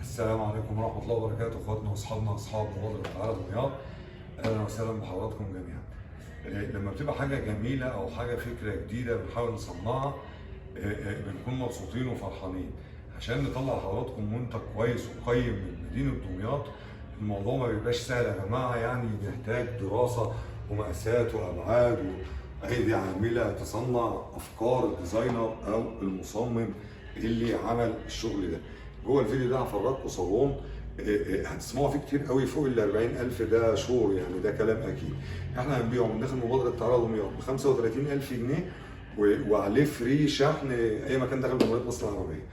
السلام عليكم ورحمة الله وبركاته، اخواتنا واصحابنا اصحاب مبادرة تعالى دمياط، اهلا وسهلا بحضراتكم جميعا. لما بتبقى حاجة جميلة او حاجة فكرة جديدة بنحاول نصنعها، بنكون مبسوطين وفرحانين عشان نطلع لحضراتكم منتج كويس وقيم من مدينة دمياط. الموضوع ما بيبقاش سهل يا جماعة، يعني بيحتاج دراسة ومقاسات وأبعاد وأيدي عاملة تصنع أفكار ال designer أو المصمم اللي عمل الشغل ده. جوه الفيديو ده هفرجكم صالون هتسمعوا فيه كتير قوي فوق ال 40000، ده sure يعني، ده كلام اكيد. احنا هنبيعه من داخل مبادرة تعالى دمياط ب 35000 جنيه وعليه free شحن اي مكان داخل جمهورية مصر العربية.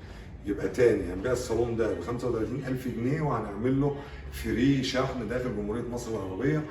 يبقى تاني، هنبيع الصالون ده ب 35000 جنيه وهنعمل له free شحن داخل جمهورية مصر العربية.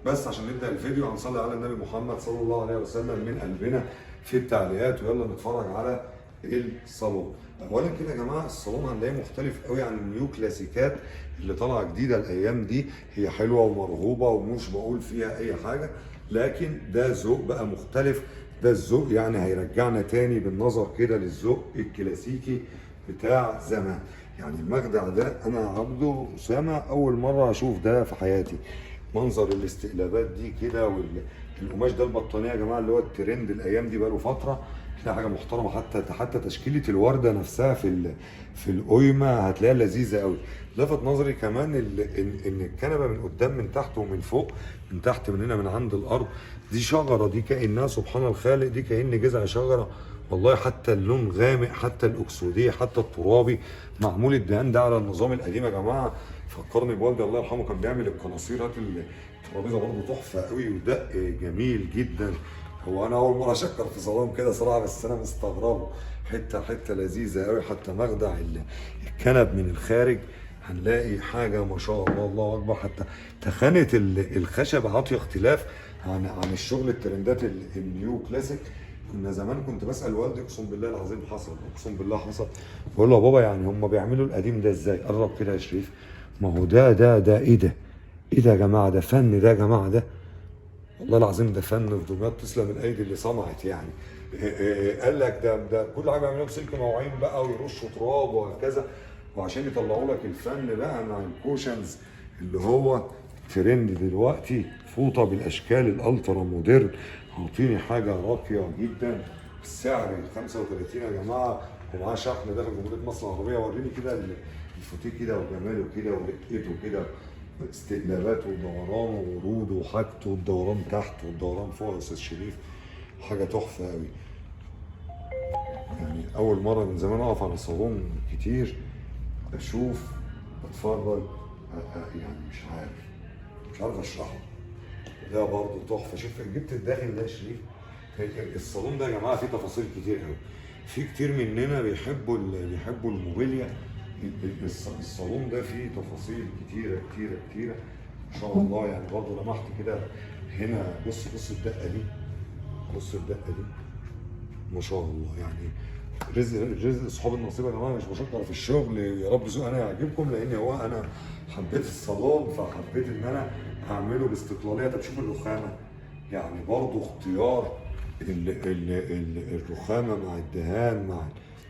بس عشان نبدا الفيديو هنصلي على النبي محمد صلى الله عليه وسلم من قلبنا في التعليقات، ويلا نتفرج على الصالون. اولا كده يا جماعة، الصالون هنلاقيه مختلف قوي عن ال neo كلاسيكات اللي طالعه جديدة الايام دي. هي حلوة ومرغوبه ومش بقول فيها اي حاجة، لكن ده ذوق بقى مختلف. ده الذوق يعني هيرجعنا تاني بالنظر كده للذوق الكلاسيكي بتاع زمان. يعني المخدع ده انا عبده اسامة اول مرة اشوف ده في حياتي، منظر الاستقلابات دي كده والقماش ده، البطانيه يا جماعة اللي هو الترند الايام دي بقاله فترة، تلاقي حاجة محترمه. حتى تشكيله الورده نفسها في القيمة هتلاقيها لذيذة قوي. لفت نظري كمان ان الكنبة من قدام من تحت ومن فوق، من تحت من هنا من عند الارض دي شجرة، دي كانها سبحان الخالق، دي كأن جذع شجرة والله. حتى اللون غامق، حتى الاكسوديه، حتى الترابي، معمول الدهان ده على النظام القديم يا جماعة. فكرني بوالدي الله يرحمه، كان بيعمل القناصير. هات الترابيزة برضه تحفة قوي ودق جميل جدا. هو انا اول مرة اشكر في صالون كده صراحة، بس انا مستغربه. حتة حتة لذيذة قوي. حتى مخدع الكنب من الخارج هنلاقي حاجة ما شاء الله، الله اكبر. حتى تخانه الخشب عاطيه اختلاف عن الشغل الترندات ال neo classic. كنا زمان كنت بسال والدي، اقسم بالله العظيم حصل، اقسم بالله حصل، بقول له يا بابا يعني هم بيعملوا القديم ده ازاي؟ قرب كده يا شريف، ما هو ده ايه ده؟ ايه ده يا جماعة؟ ده فن ده يا جماعة، ده والله العظيم ده فن في دمياط، تسلم الايدي اللي صنعت يعني. إيه قال لك ده كل حاجة بيعملوها بسلك مواعين بقى ويرشوا تراب وهكذا، وعشان يطلعوا لك الفن بقى مع ال cushions اللي هو ترند دلوقتي، فوطه بالاشكال ال ultra modern، عاطيني حاجة راقية جدا. السعر 35 يا جماعة ومعاه شحن داخل جمهورية مصر العربية. وريني كده الفوتيه كده وجماله كده ورقته كده، استقلاباته ودورانه ووروده وحاجته، والدوران تحت والدوران فوق يا استاذ شريف، حاجة تحفة قوي. يعني اول مرة من زمان اقف على صالون كتير اشوف اتفرج، يعني مش عارف اشرحه. ده برضه تحفة. شوف جبت الداخل ده يا شريف. الصالون ده يا جماعة فيه تفاصيل كتير قوي. في كتير مننا بيحبوا الموبيليا. الصالون ده فيه تفاصيل كتيرة كتيرة كتيرة ما شاء الله. يعني برضه لمحت كده هنا، بص بص الدقة دي، بص الدقة دي ما شاء الله. يعني رزق رزق اصحاب النصيب يا جماعة. مش بشكر في الشغل، يا رب ذوق انا يعجبكم، لان هو انا حبيت الصالون فحبيت ان انا اعمله باستقلاليه. طب شوف الرخامه، يعني برضو اختيار ال ال ال الرخامه مع الدهان مع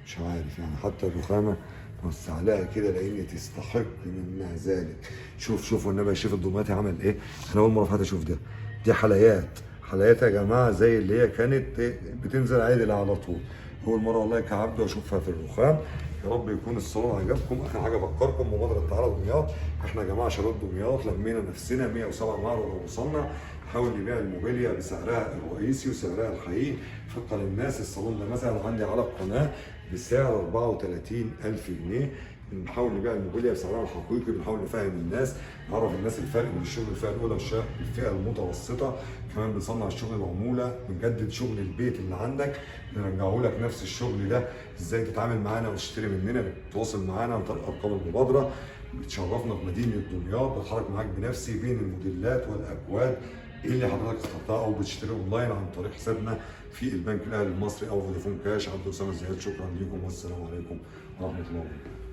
مش عارف يعني، حتى الرخامه وسع لها كده لان تستحق منها ذلك. شوف شوف والنبي شوف الدمياطي عمل ايه. انا اول مرة في حياتي اشوف ده. دي حلقات حلقات يا جماعة زي اللي هي كانت بتنزل عدل على طول. اول مرة والله كعبده اشوفها في الرخام. يا رب يكون الصالون عجبكم. اخر حاجة افكركم مبادرة تعالى دمياط. احنا يا جماعة شباب دمياط لمينا نفسنا 107 معرض وصلنا، نحاول نبيع الموبيليا بسعرها الرئيسي وسعرها الحقيقي. فكر الناس الصالون ده مثلا عندي على القناة بسعر 34000 جنيه. بنحاول نبيع الموبيليا بسعرها الحقيقي، بنحاول نفهم الناس، نعرف الناس الفرق بين الشغل الفئة الاولى والفئة المتوسطة. كمان بنصنع الشغل العمولة، بنجدد شغل البيت اللي عندك، نرجعه لك نفس الشغل ده. ازاي تتعامل معانا وتشتري مننا؟ بتتواصل معانا عن طريق ارقام المبادرة. بتشرفنا في مدينة دمياط، بتحرك معاك بنفسي بين الموديلات والاكواد اللي حضرتك اخترتها، او بتشتري اونلاين عن طريق حسابنا في البنك الاهلي المصري او فودافون كاش. عبد اسامة الزيات، شكرا لكم والسلام عليكم ورحمة الله وبركاته.